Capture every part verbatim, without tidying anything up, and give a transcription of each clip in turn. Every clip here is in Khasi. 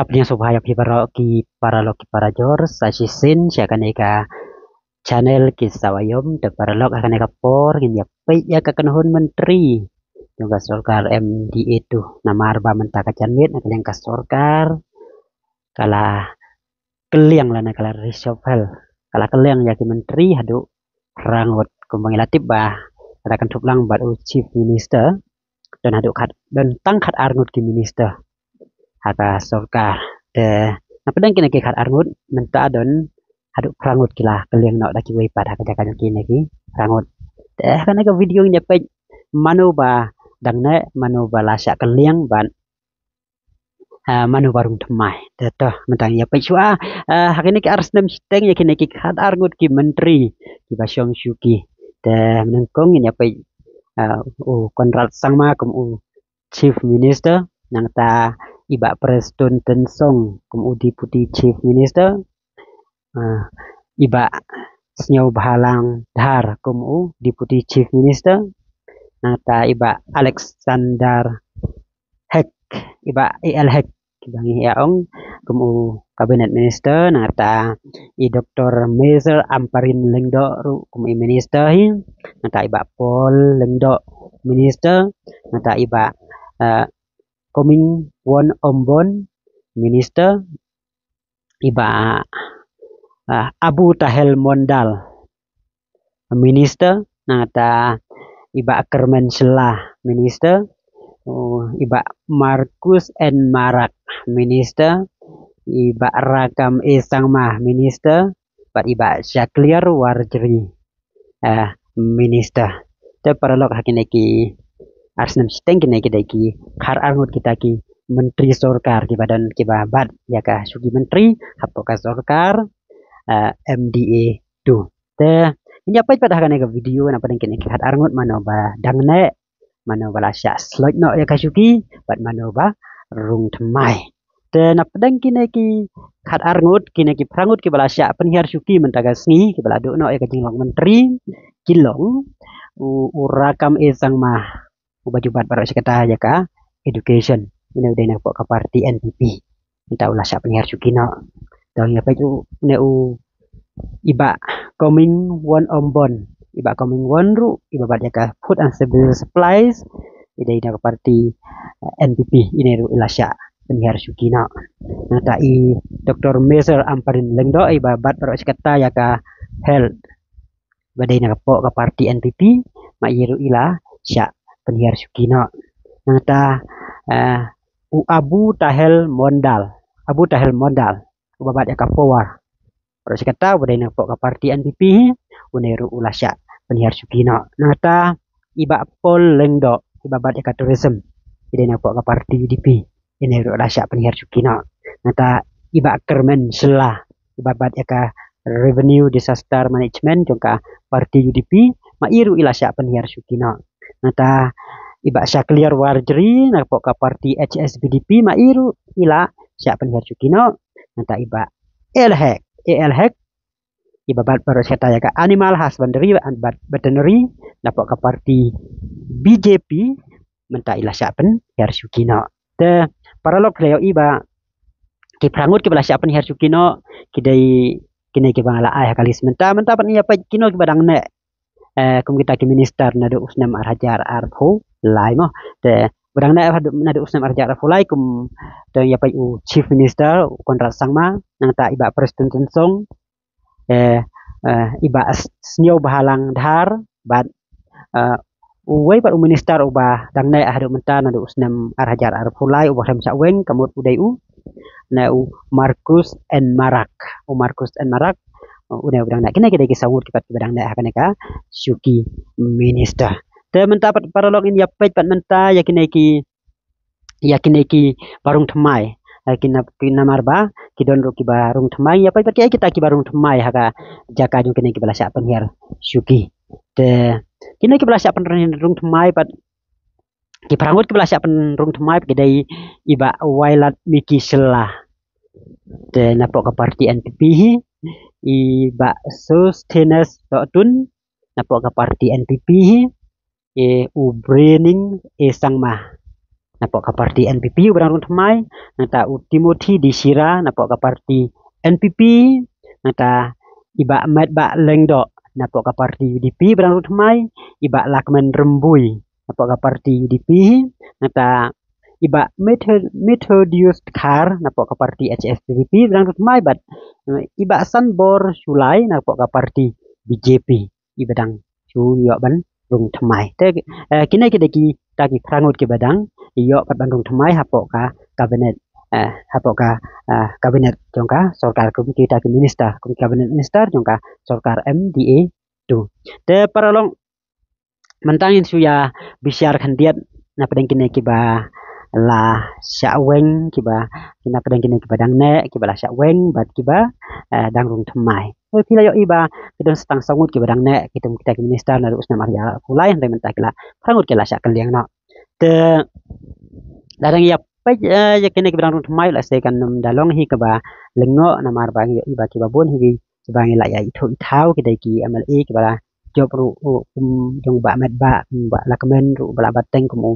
Ap niang sngewbha ïa phi baroh ki paralok ki parajor sa shisien sha kane ka channel Ki Sawa Ïom. Te paralok, ha kane ka por ngin ïa peit ïa ka kynhun myntri jong ka sorkar M D A two. Namar ba mynta ka janmiet na ka liang ka sorkar ka la kylliang lane ka la reshuffle, ka la kylliang ïa ki myntri haduh phra ngut. Kumba ngi la tip ba ka la kynthup lang bad u Chief Minister, don haduh khat, don tang khat ar ngut ki minister ha ka sorkar. Te na pdeng kine ki khat ar ngut, mynta don haduh phra ngut ki la kylliang noh da kiwei pat ha ka jaka jong kine ki phra ngut. Te ha kane ka video ngin ïa peit mano ba dang neh, mano ba la shah kylliang bad ah, mano ba rung thymmai. Te to, mynta ngin ïa peit shuwa, ah, ha kine ki ar snem shiteng ïa kine ki khat ar ngut ki myntri kiba shong shuki. Te mynnyngkong ngin ïa peit, ah, u Conrad Sangma kum u Chief Minister, nangta i Bah Prestone Tynsong kum u Deputy Chief Minister, ah, i Bah Sniawbhalang Dhar kum u Deputy Chief Minister, nangta i Bah Alexander Hek, i Bah A L Hek, kiba ngi ïa ong kum u Cabinet Minister, nangta i Doktor Major Ampareen Lyngdoh ruh kum i Minister hi, nangta i Bah Paul Lyngdoh Minister, nangta i Bah, eh, Comingone Ymbon Minister, i Bah, ah, Abu Taher Mondal Minister, nangta i Bah Kyrmen Shylla Minister, u, i Bah Marcuise N Marak Minister, i Bah Rakkam A Sangma Minister, bad i Bah Shakliar Warjri, eh, Minister. Te paralok, ha kine ki ar snem shiteng kine ki dei ki khat ar ngut kita ki myntri sorkar kiba don, kiba bat ïa ka shuki myntri hapoh ka sorkar, eh, M D A two. Te ngin ïa peit pat ha kane ka video na pdeng kine ki khat ar ngut mano ba dang neh, mano ba la shah sloit noh ïa ka shuki, bad mano ba rung thymmai. Te na pdeng kine ki khat ar ngut, kine ki phra ngut kiba la shah pynhiar shuki mynta ka sngi, kiba la duh noh ïa ka jinglong myntri, ki long u, u Rakkam A Sangma, uba ju bat baroh shi katta ïa ka education, une u dei na ka party N P P. Mynta u la shah pynhiar shuki noh. Te ngin ïa peit u, une u i Bah Comingone Ymbon, i Bah Comingone ruh iba bat ïa ka Food and Civil Supplies, i dei na ka party, eh, N P P, ine ruh i la shah pynhiar shuki noh. Nangta i Doktor Major Ampareen Lyngdoh iba bat baroh shi katta ïa ka health, ba dei na ka, hapoh ka party N P P, ma i ruh i la shah pynhiar shuki noh. Nangta, eh, u Abu Taher Mondal, Abu Taher Mondal, uba bat ïa ka power, baroh shi katta, uba dei na ka, hapoh ka party N P P hi, une ruh u la shah pynhiar shuki noh. Nangta i Bah Paul Lyngdoh, iba bat ïa ka tourism, i dei na ka, hapoh ka party U D P, ine ruh la shah pynhiar shuki noh. Nangta i Bah Kyrmen Shylla, iba bat ïa ka Revenue Disaster Management jong ka party U D P, ma i ruh i la shah pynhiar shuki noh. Nangta i Bah Shakliar Warjri na ka, hapoh ka party H S P D P, ma i ruh i la shah pynhiar shuki noh. Nangta i Bah A L Hek, A L Hek, iba bat baroh shi katta ïa ka Animal Husbandry and Vet-, Veterinary, na ka, hapoh ka party B J P, mynta i la shah pynhiar shuki noh. Te paralok, phi la ïohi ba ki phra ngut kiba la shah pynhiar shuki noh ki dei kine kiba nga la ai ha ka list mynta. Mynta pat ngin ïa peit kino kiba dang neh, eh, kum kita ki minister naduh u snem ar hajar arphew lai mo. Te ba dang neh haduh, naduh u snem ar hajar arphew lai, kum, te ngin ïa peit u Chief Minister, u Conrad Sangma, nangta i Bah Prestone Tynsong, eh, eh, i Bah S-, Sniawbhalang Dhar, bad, eh, uwei pat u minister uba dang neh haduh mynta naduh u snem ar hajar arphew lai, uba khlem shah weng, ka mut u dei u, ne u Marcuise N Marak, u Marcuise N Marak, u ne uba dang neh. Kine ki dei ki saw ngut ki pat kiba dang neh ha kane ka shuki minister. Te mynta pat paralok, ngin ïa peit pat mynta ïa kine ki, ïa kine kiba rung thymmai. Ïa kine, ki namar ba ki don ruh kiba rung thymmai. Ïa peit pat kiei kita kiba rung thymmai ha ka jaka jong kine kiba la shah pynhiar shuki. Te kine kiba la shah pynhiar, rung thymmai pat, ki phra ngut kiba la shah pynrung thymmai pat ki dei i Bah Wailadmiki Shylla, te napoh ka party N P P hi, i Bah Sosthenes Sohtun napoh ka party N P P hi, eh, u Brening A Sangma napoh ka parti N P P uba dang rung thymmai, nangta u Timothy D Shira napoh ka parti N P P, nangta i Bah Metbah Lyngdoh napoh ka parti U D P uba dang rung thymmai, i Bah Lahkmen Rymbui napoh ka parti U D P, nangta i Bah Metho-, Methodius Dkhar napoh ka parti H S P D P uba dang rung thymmai, bad, eh, i Bah Sanbor Shullai napoh ka parti B J P iba dang shu ïoh ban rung thymmai. Te, eh, kine ki dei kita ki phra ngut kiba dang ïoh pat ban rung thymmai hapoh ka cabinet, eh, hapoh ka, eh, cabinet jong ka sorkar, kum kita ki minister, kum cabinet minister jong ka sorkar M D A two. Te paralok, mynta ngin shu ïa bishar khyndiat napdeng kine kiba la shah weng, kiba, kine napdeng kine kiba dang neh, kiba la shah weng bad kiba, eh, dang rung thymmai. Hooid, phi la ïohi ba ki don sa tang saw ngut kiba dang neh, ki kum kita ki minister naduh u snem ar hajar arphew lai, hynrei mynta ki la phra ngut ki la shah kylliang noh. Te lada ngi ïa peit, eh, ïa kine kiba dang rung thymmai, lehse kan ym da long hi kaba lyngngoh, namar ba ngi ïohi ba kiba bun hi kiba ngi la ïa ithuh ithaw ki dei ki M L A kiba la jop ruh, u, kum jong Bah Metbah, kum Bah Lahkmen ruh ba la bat teng kum u,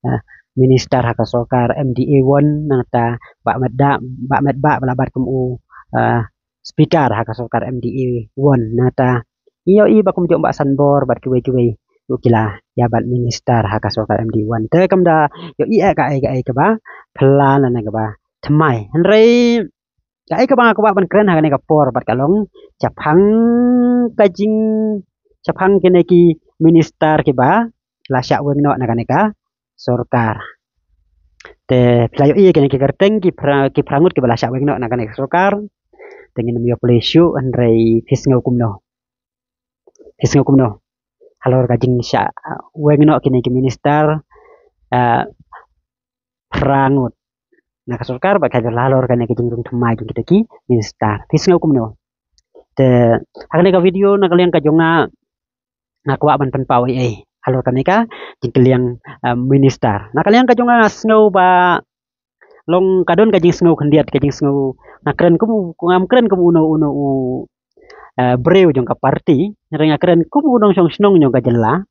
eh, minister ha ka sorkar M D A one, nangta Bah Metbah, Bah Metbah ba la bat kum u, eh, speaker ha ka sorkar M D A one, nangta ïohi ba kum jong Bah Sanbor bad kiwei kiwei ruh ki la ïa bat minister ha ka sorkar M D A one. Te kam da ïohi eh kaei kaei kaba phylla lane kaba thymmai. Hynrei kaei kaba nga kwah ban kren ha kane ka por bad ka long shaphang ka jing, shaphang kine ki minister kiba la shah weng noh na kane ka sorkar. Te phi la ïohi kine ki kyrteng ki phra, ki phra ngut kiba la shah weng noh na kane ka sorkar. Te ngin ym ïoh pule shuh, hynrei phi sngew kumno? Phi sngew kumno halor ka jingshah weng noh kine ki minister, eh, phra ngut na ka sorkar bad ka jong, halor kane ka jingrung thymmai jong kita ki minister? Phi sngew kumno? Te ha kane ka video na ka liang ka jong nga, nga kwah ban pynpaw ei ei halor kane ka jingkylliang, eh, minister. Na ka liang ka jong nga, nga sngew ba long ka don ka jingsngew khyndiat, ka jingsngew, nga kren kum u, ngam kren kum uno uno u, eh, briew jong ka parti, hynrei nga kren kum u nongshong shnong jong ka jylla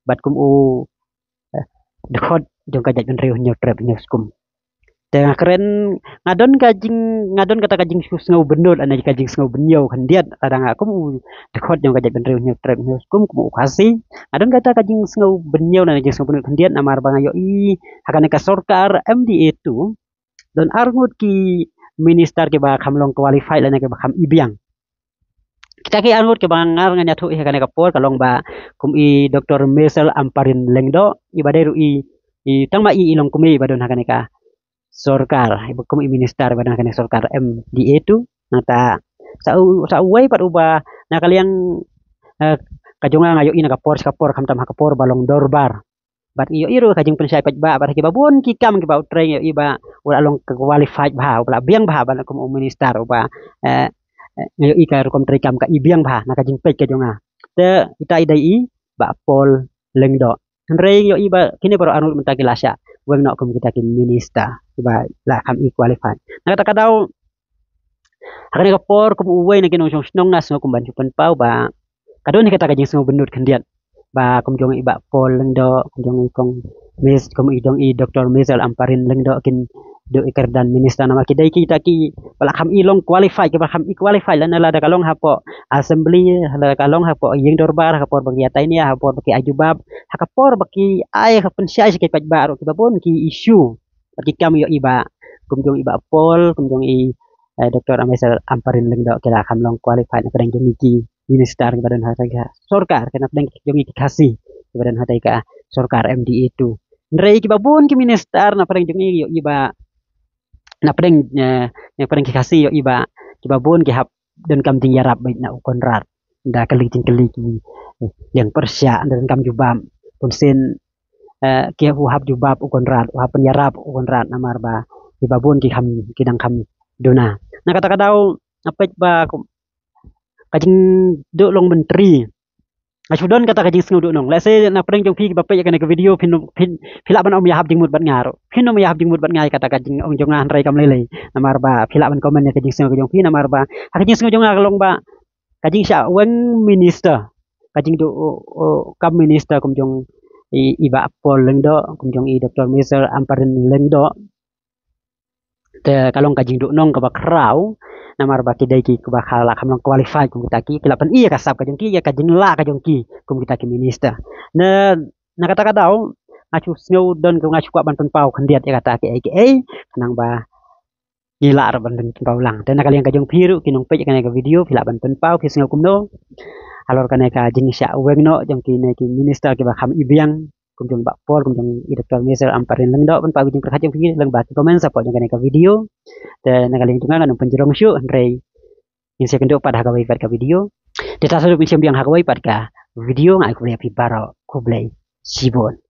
bad kum u, eh, dkhot jong ka jaitbynriew Hynñiewtrep Hynñiewskum. Te nga kren, nga don ka jing, nga don kata ka jingsngew bynnud, ane ka jingsngew bynñiew khyndiat lada nga kum u dkhot jong ka jaitbynriew Hynñiewtrep Hynñiewskum, kum u Khasi. Nga don kata ka jingsngew bynñiew lane jingsngew bynnud khyndiat namar ba nga ïohi ha kane ka sorkar M D A two don ar ngut ki minister kiba kham long qualified lane kiba kham ibiang. Kita ki ar ngut kiba nga, ngan ïathuh ha kane ka por ka long ba kum i Doktor Michelle Ampareen Lyngdoh, iba dei ruh i, i tang ma i, i long kmie iba don ha kane ka sorkar, iba kum i minister iba don ha kane ka sorkar M D A two. Nangta sa u, sa uwei pat uba na ka liang, eh, ka jong nga, nga ïohi na ka por sha ka por, khamtam ha ka por ba long dorbar. Bad ngi ïohi ruh ka jingpynshai paidbah bad ha kiba bun ki kam kiba u trei, ngi ïohi ba u la long ka qualified bha, uba la biang bha ban kum u minister, uba, eh, eh, ngi ïohi ka rukom trei kam ka ibiang bha na ka jingpeit ka jong nga. Te ita i dei i Bah Paul Lyngdoh. Hynrei ngi ïohi ba kine baroh ar ngut mynta ki la shah weng noh kum kita ki minister kiba la kham i qualified. Na kata ka daw, ha kane ka por kum uwei na ki nongshong shnong, nga sngew kum ban shu pynpaw ba ka don hi kata ka jingsngew bynnud khyndiat ba kum jong i Bah Paul Lyngdoh, kum jong i kong Mis, kum i jong i Doktor Michelle Ampareen Lyngdoh kin duh i kyrdan minister, namar ki dei kita kiba la kham i long qualified, kiba la kham i qualified lane lada ka long hapoh assembly, lada ka long hapoh ïing dorbar, ha ka por ba ki ïatai nia, ha ka por ba ki ai jubab, ha ka por ba ki ai ka pynshai sha ki paidbah ruh, kiba bun ki issue bad ki kam, ïohi ba kum jong i Bah Paul, kum jong i, eh, Doktor Michelle Ampareen Lyngdoh ki la kham long qualified napdeng jong ki minister kiba don ha ka sorkar, ka napdeng jong ki Khasi kiba don ha ka sorkar M D A two. Hynrei kiba bun ki minister napdeng jong ngi, ïohi ba napdeng, eh, napdeng ki Khasi, ïohi ba kiba bun ki hap donkam jingïarap beit na u Conrad. Da kylli jingkylli ki, eh, ïeng pyrshah, da donkam jubab. Bunsien, eh, ki u hap jubab u Conrad, u hap pynïarap u Conrad namar ba kiba bun ki kham, ki dang kham duna. Na kata ka daw, nga peit ba kum ka jingduh long myntri, nga shu don kata ka jingsngew duh nong. Lehse napdeng jong phi kiba peit ïa kane ka video, phin, phin, phi lah ban ym ïahap jingmut bad nga ruh. Phin ym ïahap jingmut bad nga ïa kata ka jingong jong nga, hynrei kam lei lei. Namar ba phi lah ban comment ïa ka jingsngew ka jong phi, namar ba ha ka jingsngew jong nga ka long ba ka jingshah weng minister, ka jingduh, uh, uh, kam minister kum jong i, i Bah Paul Lyngdoh, kum jong i Doktor Mister Ampareen Lyngdoh. Te ka long ka jingduhnong kaba khraw, namar ba ki dei ki kaba kha la kham long qualified kum kita ki, ki la pyni ïa ka sap ka jong ki, ïa ka jinglah ka jong ki kum kita ki minister. Na, na kata ka daw, nga shu sngew don ka, nga shu kwah ban pynpaw khyndiat ïa kata ki ei ki ei, khnang ba ngi lah ruh ban pynpaw lang. Te na ka liang ka jong phi ruh ki nongpeit ïa kane ka video, phi lah ban pynpaw, phi sngew kumno halor kane ka jingshah weng noh jong kine ki minister kiba kham ibiang, kum jong Bah Paul, kum jong i Doktor Mister Ampareen Lyngdoh, pynpaw ka jingpyrkhat jong phi lyngba ki comment support jong kane ka video. Te na ka liang jong nga ngan ym pynjrong shuh, hynrei ngin sa ïakynduh pat ha kawei pat ka video. Te ta sa ruh ngin sa ïa biang ha kawei pat ka video, nga ai khublei ïa phi baroh, khublei shibun.